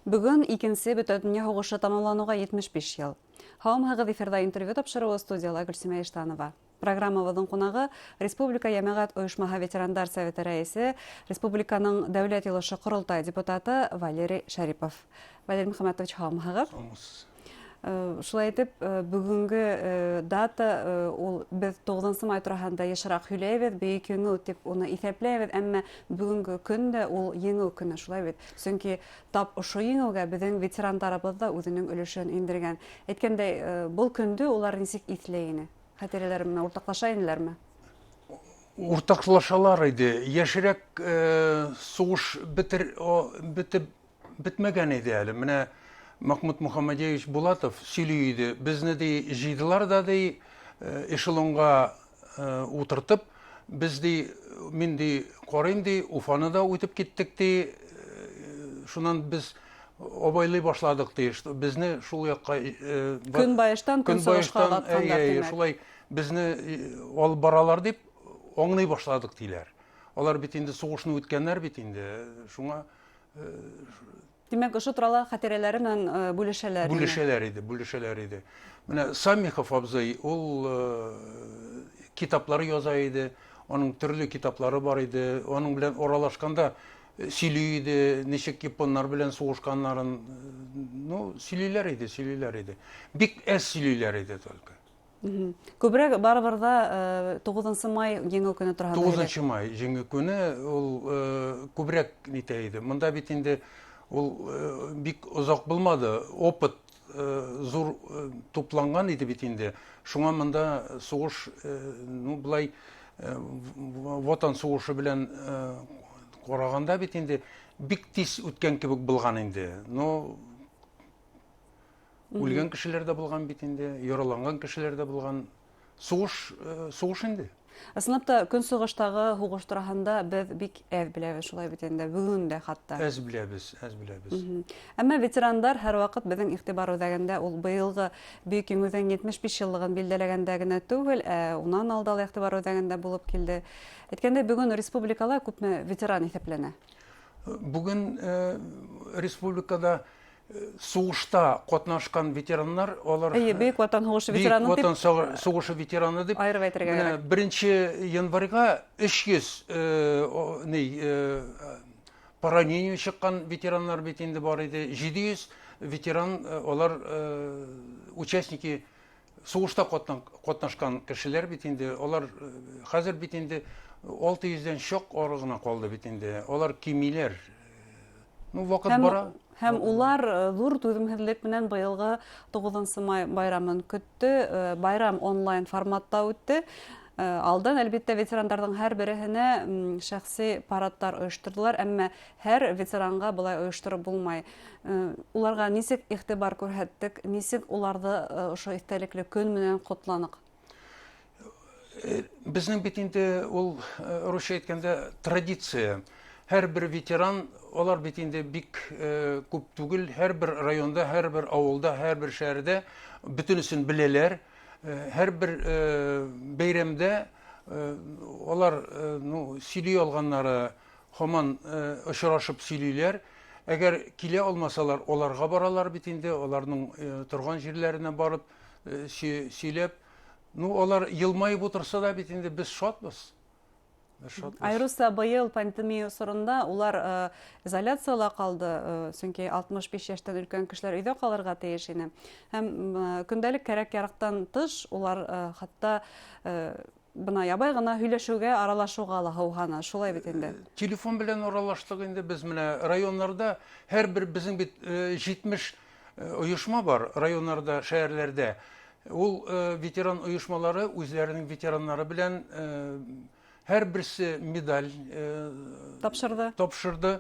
Бөгөн икенсе Бөтә донъя һуғышы тамамланыуға 75 йыл. Һаумыһығыҙ, эфирҙа интервью тапшырыуы, студияла Гөлсимә Иштанова. Программабыҙҙың ҡунағы — Республика йәмәғәт ойошмаһы ветерандар советы рәйесе, республиканың Дәүләт Йыйылышы — Ҡоролтай депутаты Валерий Шәрипов. Валерий Мөхәмәтович, һаумыһығыҙ! Шулай итеп, бөгөнгө дата ул, беҙ 9 май тураһында йышыраҡ һөйләйбеҙ, Бөйөк Еңеү тип уны иҫәпләйбеҙ, әммә бөгөнгө көн дә ул еңеү көнө, шулай бит? Сөнки тап ошо еңеүгә беҙҙең ветерандарыбыҙ ҙа үҙенең өлөшөн индергән. Әйткәндәй, был көндө улар нисек иҫләй ине? Хәтирәләре менән уртаҡлаша инеләрме? Уртаҡлашалар ине. Йәшерәк суғыш бетер, бетеп бетмәгән ине әле. Менә Махмуд Мухаммадиевич Булатов һөйләй ине. Беҙҙе, ти, йыйҙылар ҙа, ти, эшелонға ултыртып, беҙ, ти, мин, ти, ҡарайым, ти, Уфаны ла үтеп киттек, ти, шунан беҙ абайлай башланыҡ, ти, беҙҙе шул яҡҡа Көнбайыштан көнсығышҡа оҙатҡандар, тимәк. Шулай беҙҙе алып баралар тип аңлай башланыҡ, тиләр. Улар бит инде һуғышны үткәндәр бит инде. Шуңа Тимәк, ошо турала хәтирәләре менән бүлешәләр ине. Бүлешәләр ине, бүлешәләр ине. Менә Самихов абзый, ул китаплар яҙа ине, уның төрлө китаплары бар ине. Уның белән аралашҡанда һөйләй ине, нисек япондар белән һуғышҡандарын. Ну, һөйләйҙәр ине, һөйләйҙәр ине. Бик әҙ һөйләйҙәр ине только. Күберәк барыбер ҙа 9 май еңеү көнө тураһында. 9 май еңеү көнө ул күберәк нитә ине. Бында бит инде ул бик оҙаҡ булманы. Опыт ҙур тупланған ине бит инде. Шуңа бында һуғыш, ну, былай Ватан һуғышы белән ҡарағанда бит инде бик тиҙ үткән кеүек булған инде. Но үлгән кешеләр ҙә булған бит инде, яраланған кешеләр ҙә булған. Һуғыш, һуғыш инде. Ысынлап та, көнсығыштағы һуғыш тураһында беҙ бик әҙ беләбеҙ, шулай бит инде, бөгөн дә хатта. Әҙ беләбеҙ, әҙ беләбеҙ. Әммә ветерандар һәр ваҡыт беҙҙең иғтибар үҙәгендә. Ул быйылғы Бөйөк Еңеүҙең 75 йыллығын билдәләгәндә генә түгел, ә унан алда ла иғтибар үҙәгендә булып килде. Әйткәндәй, бөгөн республикала күпме ветеран иҫәпләнә? Бөгөн республикала һуғышта ҡатнашҡан ветерандар улар Эйе, Бөйөк Ватан һуғышы ветераны Бөйөк Ватан һуғышы ветераны тип айырып әйтергә кәрәк. 1 январьға 300 ни по ранению сыҡҡан ветерандар бит инде бар ине. 700 ветеран улар участники һуғышта ҡатнашҡан кешеләр бит инде. Улар хәҙер бит инде 600-ҙән саҡ ары ғына ҡалды бит инде. Улар кимейҙәр. Ну, ваҡыт бара. Һәм улар ҙур түҙемһеҙлек менән быйылғы 9 май байрамын көттө. Байрам онлайн форматта үтте. Алдан, әлбиттә, ветерандарҙың һәр береһенә шәхси парадтар ойошторҙолар, әммә һәр ветеранға былай ойоштороп булмай. Уларға нисек иғтибар күрһәттек, нисек уларҙы ошо иҫтәлекле көн менән ҡотланыҡ? Беҙҙең бит инде ул, русса әйткәндә, традиция. Һәр бер ветеран, улар бит инде бик күп түгел, һәр бер районда, һәр бер ауылда, һәр бер шәһәрҙә бөтөнөһөн беләләр. Һәр бер бәйрәмдә улар, ну, һөйләй алғандары һаман осрашып һөйләйҙәр. Әгәр килә алмаһалар, уларға баралар бит инде, уларҙың торған ерҙәренә барып һөйләп. Ну, улар йылмайып ултырһа ла бит инде беҙ шатбыҙ. Айырыуса быйыл пандемия осоронда улар изоляцияла ҡалды, сөнки 65 йәштән өлкән кешеләр өйҙә ҡалырға тейеш ине. Һәм көндәлек кәрәк-яраҡтан тыш улар хатта бына ябай ғына һөйләшеүгә, аралашыуға ла һыуһаны, шулай бит инде? Телефон белән аралаштыҡ инде беҙ. Менә райондарҙа һәр бер беҙҙең бит 70 ойошма бар райондарҙа, шәһәрҙәрҙә. Ул ветеран ойошмалары үҙҙәренең ветераннары белән һәр береһе медаль тапшырҙы. Тапшырҙы.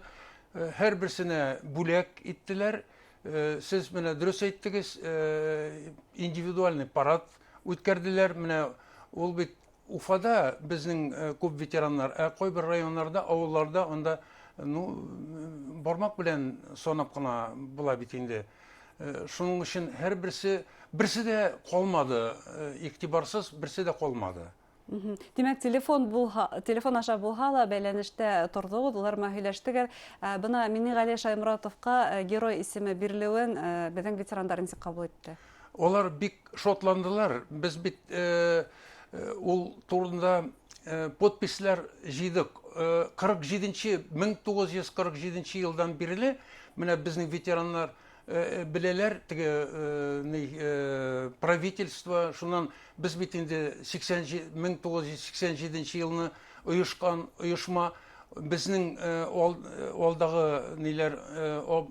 Һәр береһенә бүләк иттеләр. Һеҙ менә дөрөҫ әйттегеҙ, индивидуальный парад үткәрҙеләр. Менә ул бит Уфала беҙҙең күп ветерандар, ә ҡайбер райондарҙа, ауылдарҙа унда, ну, бармаҡ белән һанап ҡына була бит инде. Шуның өсөн һәр береһе, береһе ҙә ҡалманы иғтибарһыҙ, береһе ҙә ҡалманы. Тимәк, телефон булһа, телефон аша булһа ла бәйләнештә торҙоғоҙ, улар менән һөйләштегеҙ. Бына Миннеғәли Шайморатовҡа герой исеме бирелеүен беҙҙең ветерандар нисек ҡабул итте? Улар бик шатландылар. Беҙ бит ул турында подписьләр җыйдык. 47 1947 елдан бирле менә безнең ветераннар беләләр теге ни правительство, шуннан без бит инде 1987 елны оешкан оешма, безнең алдагы ниләр,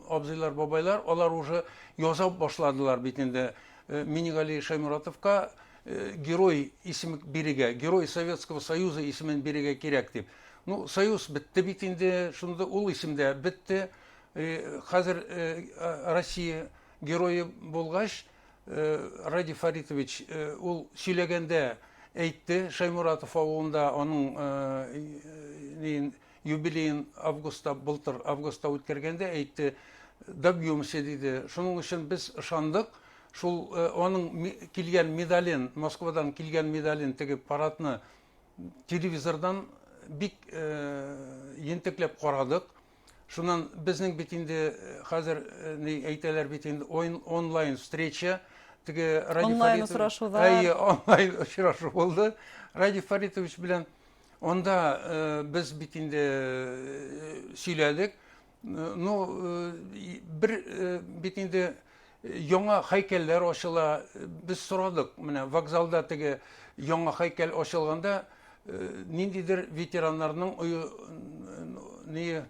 абзыйлар, бабайлар, алар уже яза башладылар бит инде Минигали Шаймуратовка герой исеме бирергә, Герой Советского Союза исемен бирергә кирәк дип. Ну, Союз бетте бит инде, шунда ул исем дә бетте. Хәзер Россия герое булгач, Радий Фаритович ул сөйләгәндә әйтте, Шаймуратов авылында аның юбилеен августта, былтыр августта үткәргәндә әйтте, добьемся диде. Шуның өчен без ышандык, шул аның килгән медален, Москвадан килгән медален, теге парадны телевизордан бик ентекләп карадык. Шуннан безнең бит инде хәзер ни әйтәләр бит инде, онлайн встреча, теге Радий онлайн очрашулар. Әйе, онлайн очрашу булды Радий Фаритович белән. Анда без бит инде сөйләдек. Ну, бер бит инде яңа һәйкәлләр ачыла. Без сорадык, менә вокзалда теге яңа һәйкәл ачылганда ниндидер ветераннарның ни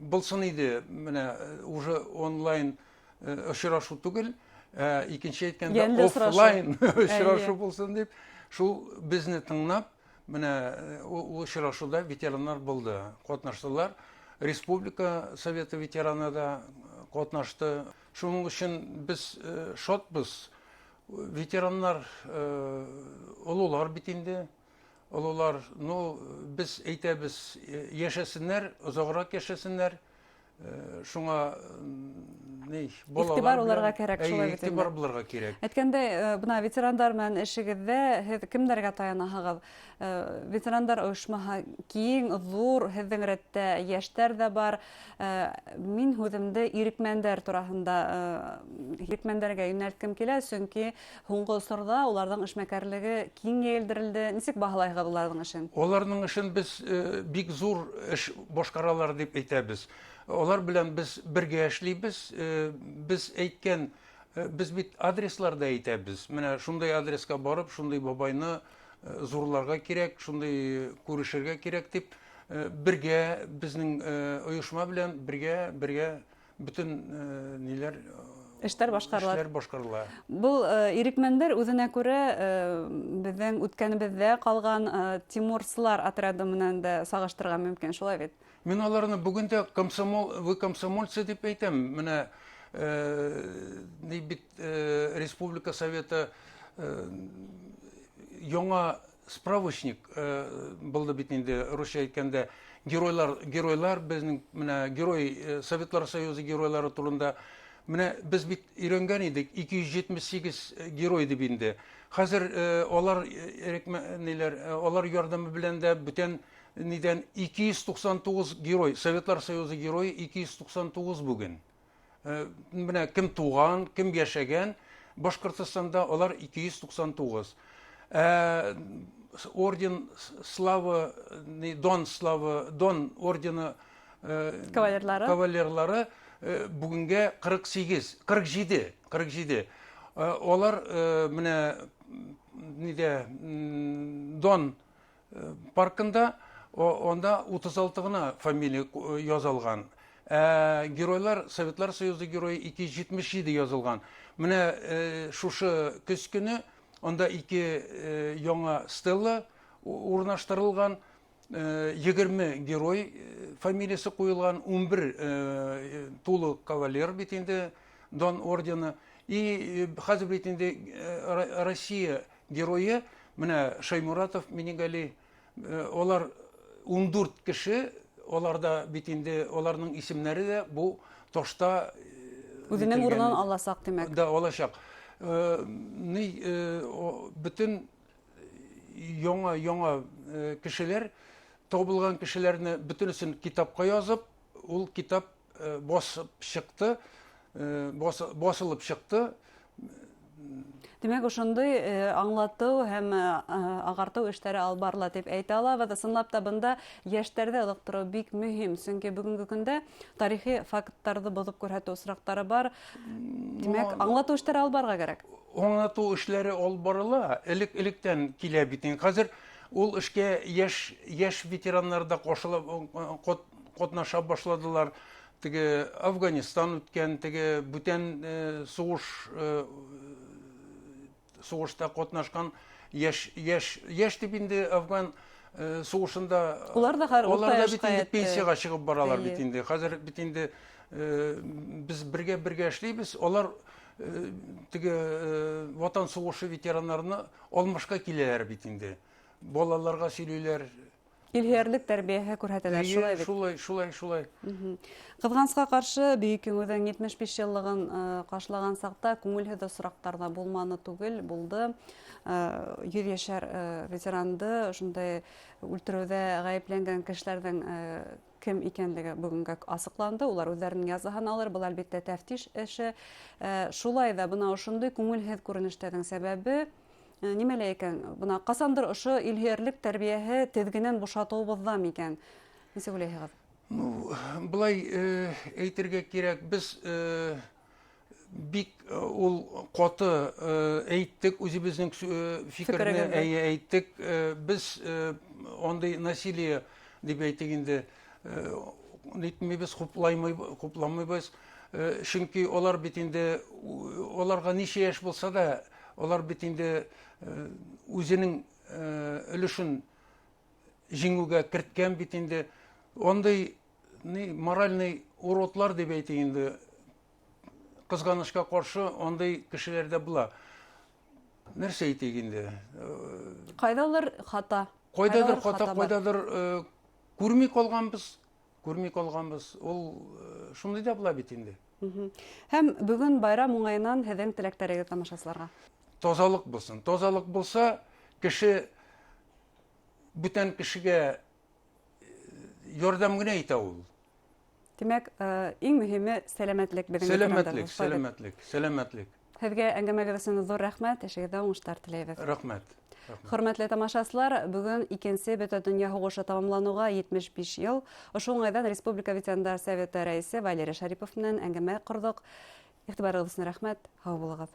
булсын иде, менә уже онлайн очрашу түгел, икенче әйткәндә офлайн очрашу булсын дип, шул безне тыңлап, менә ул очрашуда ветераннар булды, катнаштылар. Республика Советы ветераны да катнашты. Шуның өчен без шатбыз. Ветераннар олылар бит инде. Олылар, ну, без әйтәбез, яшәсеннәр, озаграк яшәсеннәр. Шуңа ни, балалар игътибар булырга кирәк, шулай бит инде. Игътибар булырга кирәк. Әйткәндәй, бына ветерандар менән эшегеҙҙә һеҙ кемдәргә таянаһығыҙ? Ветерандар ойошмаһы киң, ҙур, һеҙҙең рәттә йәштәр ҙә бар. Мин һүҙемде ирекмәндәр тураһында, ирекмәндәргә йүнәлткем килә, сөнки һуңғы осорҙа уларҙың эшмәкәрлеге киң йәйелдерелде. Нисек баһалайһығыҙ уларҙың эшен? Уларның эшен без бик зур эш башҡаралар дип әйтәбеҙ. Улар белән без бергә эшлибеҙ. Без әйткән, без бит адреслар да әйтәбеҙ. Менә шундай адреска барып, шундай бабайны зурларга кирәк, шундай күрешергә кирәк дип, бергә безнең оешма белән бергә бергә бөтен ниләр эшләр башҡарыла. Эшләр башҡарыла. Был ирекмәндәр үҙенә күрә беҙҙең үткәнебеҙҙә ҡалған тимурсылар отряды менән дә сағыштырырға мөмкин, шулай бит? Мин аларны бүген дә комсомол, вы комсомольцы дип әйтәм. Менә ни бит Республика Советы яңа справочник булды бит инде, русча әйткәндә, геройлар, геройлар безнең менә герой Советлар Союзы геройлары турында менә без бит өйрәнгән идек, 278 герой дип инде. Хәзер алар ниләр, алар ярдәме белән дә бүтән нидән 299 герой, Советлар Союзы герое 299 бүген. Менә кем туган, кем яшәгән Башкортостанда, алар 299. Орден Славы, Дон Славы, Дон ордены кавалерлары, кавалерлары бүгенгә 48, 47, 47. Алар менә нидә Дон паркында, анда 36 гына фамилия язылган. Геройлар, Советлар Союзы герое 277 язылган. Менә шушы көз көне анда ике яңа стела урнаштырылган, 20 герой фамилиясе куелган, 11 тулы кавалер бит инде Дон ордены. И хәзер бит инде Россия герое, менә Шаймуратов Минигали, алар 14 кеше, аларда бит инде аларның исемнәре дә бу ташта үзенең урынын аласак, димәк. Да, алачак. Ни бөтен Яңа кешеләр, табылган кешеләрне бөтенесен китапка язып, ул китап басып чыкты, басылып чыкты. Димәк, ошондой аңлатыу һәм ағартыу эштәре алып барыла дип әйтә алабыҙ. Ысынлап та бында йәштәрҙе ылыҡтырыу бик мөһим, сөнки бөгөнгө көндә тарихи факттарҙы боҙоп күрһәтеү осраҡтары бар. Димәк, аңлатыу эштәре алып барырға кәрәк. Аңлатыу эшләре алып барыла, элек-электән килә бит инде. Хәзер ул эшкә яшь ветераннар да кушылып катнаша башладылар. Теге Афганистан үткән, теге бүтән сугышта катнашкан яшь дип инде Афган сугышында улар да бит инде пенсияга чыгып баралар бит инде. Хәзер бит инде без бергә эшлибез. Алар теге Ватан сугышы ветераннарына алмашка киләләр бит инде. Балаларга сөйлиләр. Илһөярлек тәрбияһе күрһәтәләр, шулай бит? Шулай. Ҡыҙғанысҡа ҡаршы, Бөйөк Еңеүҙең 75 йыллығын ҡаршылаған саҡта күңелһеҙ осраҡтар ҙа булманы түгел, булды. 100 йәшәр ветеранды ошондай үлтереүҙә ғәйепләнгән кешеләрҙең кем икәнлеге бөгөнгә асыҡланды. Улар үҙҙәренең язаһын алыр, был әлбиттә тәфтиш эше. Шулай ҙа бына ошондай күңелһеҙ күренештәрҙең сәбәбе нимәлә икән? Бына ҡасандыр ошо илһөйәрлек тәрбиәһе теҙгенән бушатыуыбыҙҙа микән? Нисек уйлайһығыҙ? Ну, былай әйтергә кирәк, без бик ул ҡаты әйттек, үҙебеҙҙең фикерне әйттек. Без андай насилие дип әйтик инде, нитмибеҙ, хупламайбыҙ. Чөнки алар бит инде, аларга нисә йәш булса да, алар бит инде үзенең өлөшөн җиңүгә керткән бит инде. Андый моральный уродлар дип әйтик инде, кызганычка каршы андый кешеләр дә була. Нәрсә әйтик инде? Кайдалыр хата. Кайдадыр хата, кайдадыр күрми калганбыз, күрми калганбыз. Ул шундый да була бит инде. Һәм бөгөн байрам уңайынан һеҙҙең теләктәрегеҙ тамашасыларға. Тазалык булсын. Тазалык булса, кеше бүтән кешегә ярдәм генә итә ул. Тимәк, иң мөһиме сәләмәтлек беҙҙең. Сәләмәтлек, сәләмәтлек, сәләмәтлек. Һеҙгә әңгәмәгеҙ өсөн ҙур рәхмәт, эшегеҙҙә уңыштар теләйбеҙ. Рәхмәт. Хөрмәтле тамашасылар, бөгөн икенсе Бөтә донъя һуғышы тамамланыуға 75 йыл. Ошо уңайҙан Республика ветерандар советы рәйесе Валерий Шарипов менән әңгәмә ҡорҙоҡ. Иғтибарығыҙ өсөн рәхмәт, һау булығыҙ.